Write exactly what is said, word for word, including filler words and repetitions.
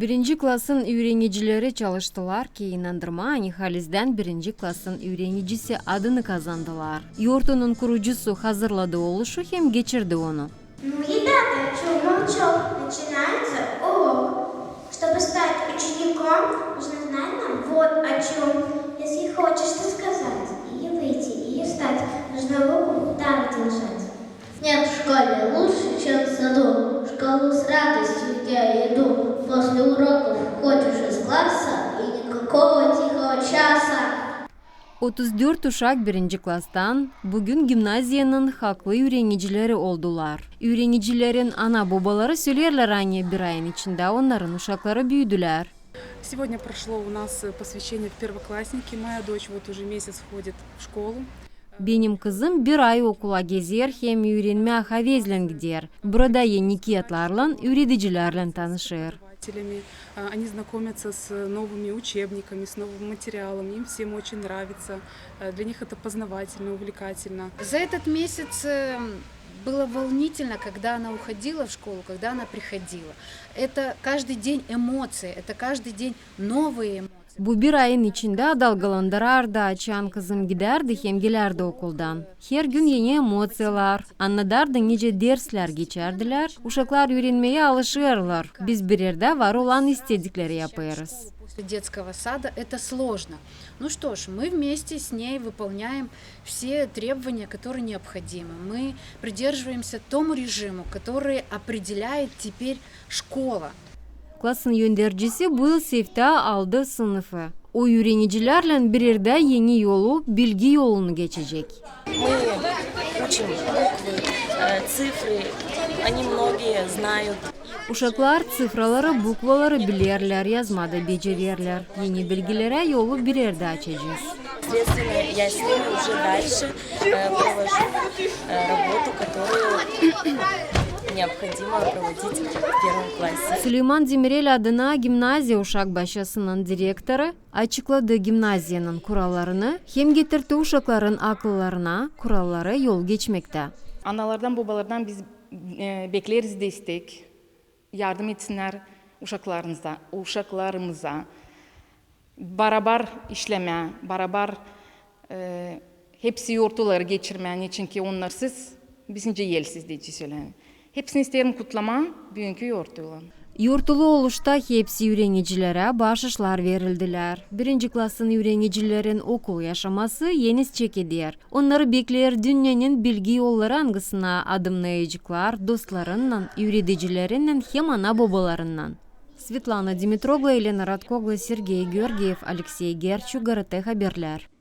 Birinci klasın üürenicileri çalıştılar ki, inandırmaa, ani halizdän birinci klasın üürenicisi adını kazandılar. Yortunun kurucusu hazırladı oluşu hem geçirdi onu. Ну, ребята, о чём мы учём? Начинается урок. Чтобы стать учеником, нужно знать нам вот о чём. Если хочешь что сказать, или выйти, или встать, нужно руку так держать. Нет в школе лучше, чем в саду. В школу с радостью я иду. После уроков уходишь из класса, и никакого тихого часа. Otuz dört uşak birinci klastan büün gimnaziyanın haklı üürenicileri oldular. Üürenicilerin ana-bobaları söleerlär, ani bir ayın içindä onnarın uşakları büüdülär. Сегодня прошло у нас, э, посвящение в первоклассники. Моя дочь вот уже месяц ходит в школу. Benim kızım bir ay okula gezer hem üürenmää havezlän gider. Burada eni kiyatlarlan, üüredicilerlän tanışêr. Они знакомятся с новыми учебниками, с новым материалом. Им всем очень нравится. Э, для них это познавательно, увлекательно. За этот месяц, э, было волнительно, когда она уходила в школу, когда она приходила. Это каждый день эмоции, это каждый день новые эмоции. Bu bir ayın içindä dalgalandırardı, açan kızım gidärdi hem gelärdi okuldan. Her gün eni emosiyalar, annadêrdı, nicä derslär geçärdilär, uşaklar üürenmeyä alışêrlar. Biz bir erdä var olan istedikleri yapêrız. После детского сада это сложно. Ну что ж, мы вместе с ней выполняем все требования, которые необходимы. Мы придерживаемся тому режиму, который определяет теперь школа. Klasın öndercisi bu yıl Sevda aldı sınıfı. O üürenicilerlän bir erdä eni yolu, bilgi yolunu geçecek. Мы учим буквы, э, цифры. Они многие знают. Uşaklar sıfraları, bukvaları bilerlär, yazmaa da becererlär. Eni bilgilerä yolu bir erdä açacez. Соответственно, я с ними уже дальше, э, провожу, э, работу, которую необходимо проводить в первом классе. Suleyman Demirel adına gimnaziya uşak başçasının direktoru açıkladı gimnaziyanın kurallarını hem getirdi uşakların akıllarına kuralları yol geçmektä. Analardan, bobalardan biz, e, bekleriz destek, yardım etsinnär uşaklarınıza, uşaklarımıza. Barabar işlemää, barabar, e, hepsi yortuları geçirmää, neçinki onnarsız bizincä elsiz deyci sölää. Hepsini isteerim kutlamaa büünkü yortuylan. Yortulu oluşta hepsi üürenicilerä baaşışlar verildilär. Birinci klasın üürenicilerin okul yaşaması eniz çekeder. Onnarı bekleer dünnenin bilgi yolları, angısına adımnayaceklar dostlarınnan, üüredicilerinnän hem ana-bobalarınnan. Svetlana Dimitroglu, Elena Radkoglu, Sergey Georgiev, Aleksey Gerçu, GRT Haberlär.